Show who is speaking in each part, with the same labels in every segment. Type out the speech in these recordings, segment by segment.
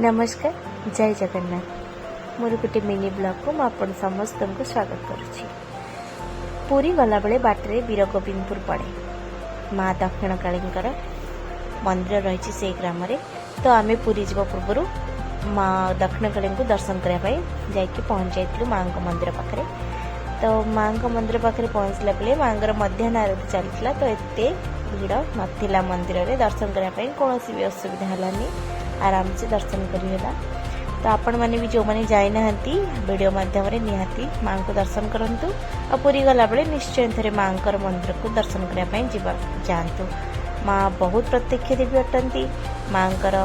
Speaker 1: ନମସ୍କାର, ଜୟ ଜଗନ୍ନାଥ। ମୋର ଗୋଟେ ମିନି ବ୍ଲଗ୍କୁ ମୁଁ ଆପଣ ସମସ୍ତଙ୍କୁ ସ୍ୱାଗତ କରୁଛି। ପୁରୀ ଗଲାବେଳେ ବାଟରେ ବୀରଗୋବିନ୍ଦପୁର ପଡ଼େ। ମା ଦକ୍ଷିଣକାଳୀଙ୍କର ମନ୍ଦିର ରହିଛି ସେଇ ଗ୍ରାମରେ। ତ ଆମେ ପୁରୀ ଯିବା ପୂର୍ବରୁ ମା ଦକ୍ଷିଣକାଳୀଙ୍କୁ ଦର୍ଶନ କରିବା ପାଇଁ ଯାଇକି ପହଞ୍ଚି ଯାଇଥିଲୁ ମାଆଙ୍କ ମନ୍ଦିର ପାଖରେ। ତ ମାଆଙ୍କ ମନ୍ଦିର ପାଖରେ ପହଞ୍ଚିଲା ବେଳେ ମାଆଙ୍କର ମଧ୍ୟାହ୍ନ ଆରତୀ ଚାଲିଥିଲା, ତ ଏତେ ଭିଡ଼ ନଥିଲା ମନ୍ଦିରରେ। ଦର୍ଶନ କରିବା ପାଇଁ କୌଣସି ବି ଅସୁବିଧା ହେଲାନି, ଆରାମସେ ଦର୍ଶନ କରିହେଲା। ତ ଆପଣମାନେ ବି ଯେଉଁମାନେ ଯାଇନାହାନ୍ତି, ଭିଡ଼ିଓ ମାଧ୍ୟମରେ ନିହାତି ମାଆଙ୍କୁ ଦର୍ଶନ କରନ୍ତୁ ଆଉ ପୁରୀ ଗଲାବେଳେ ନିଶ୍ଚୟ ଥରେ ମାଆଙ୍କର ମନ୍ଦିରକୁ ଦର୍ଶନ କରିବା ପାଇଁ ଯିବା ଯାଆନ୍ତୁ। ମା ବହୁତ ପ୍ରତ୍ୟକ୍ଷ ଦେବୀ ଅଟନ୍ତି। ମାଆଙ୍କର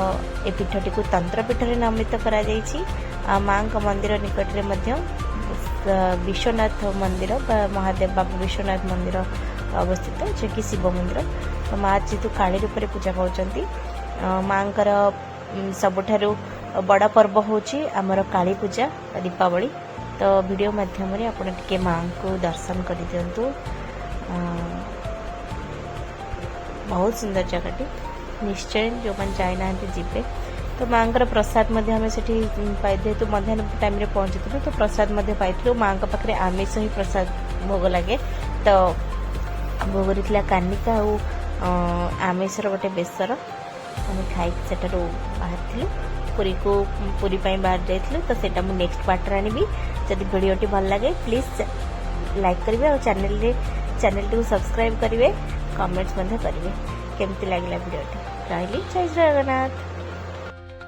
Speaker 1: ଏ ପୀଠଟିକୁ ତନ୍ତ୍ର ପୀଠରେ ନାମିତ କରାଯାଇଛି। ଆଉ ମାଆଙ୍କ ମନ୍ଦିର ନିକଟରେ ମଧ୍ୟ ବିଶ୍ୱନାଥ ମନ୍ଦିର ବା ମହାଦେବ ବାବା ବିଶ୍ୱନାଥ ମନ୍ଦିର ଅବସ୍ଥିତ, ଯିଏକି ଶିବ ମନ୍ଦିର। ତ ମା ଯେହେତୁ କାଳୀ ରୂପରେ ପୂଜା ପାଉଛନ୍ତି, ମାଆଙ୍କର ସବୁଠାରୁ ବଡ଼ ପର୍ବ ହେଉଛି ଆମର କାଳୀ ପୂଜା ବା ଦୀପାବଳି। ତ ଭିଡ଼ିଓ ମାଧ୍ୟମରେ ଆପଣ ଟିକେ ମାଆଙ୍କୁ ଦର୍ଶନ କରିଦିଅନ୍ତୁ। ବହୁତ ସୁନ୍ଦର ଜାଗାଟି। ନିଶ୍ଚୟ ଯେଉଁମାନେ ଯାଇନାହାନ୍ତି, ଯିବେ। ତ ମାଆଙ୍କର ପ୍ରସାଦ ମଧ୍ୟ ଆମେ ସେଠି ପାଇ, ଯେହେତୁ ମଧ୍ୟାହ୍ନ ଟାଇମ୍ରେ ପହଞ୍ଚିଥିଲୁ, ତ ପ୍ରସାଦ ମଧ୍ୟ ପାଇଥିଲୁ। ମାଆଙ୍କ ପାଖରେ ଆମିଷ ହିଁ ପ୍ରସାଦ ଭୋଗ ଲାଗେ। ତ ଭୋଗରେ ଥିଲା କାନିକା ଆଉ ଆମିଷର ଗୋଟେ ବେସର। ଆମେ ଖାଇକି ସେଠାରୁ ବାହାରିଥିଲୁ ପୁରୀକୁ, ପୁରୀ ପାଇଁ ବାହାରି ଯାଇଥିଲୁ। ତ ସେଇଟା ମୁଁ ନେକ୍ସଟ ପାର୍ଟରେ ଆଣିବି। ଯଦି ଭିଡ଼ିଓଟି ଭଲ ଲାଗେ, ପ୍ଲିଜ୍ ଲାଇକ୍ କରିବେ ଆଉ ଚ୍ୟାନେଲଟିକୁ ସବସ୍କ୍ରାଇବ୍ କରିବେ, କମେଣ୍ଟସ୍ ମଧ୍ୟ କରିବେ କେମିତି ଲାଗିଲା ଭିଡ଼ିଓଟି। ରହିଲି, ଜୟ ଜଗନ୍ନାଥ।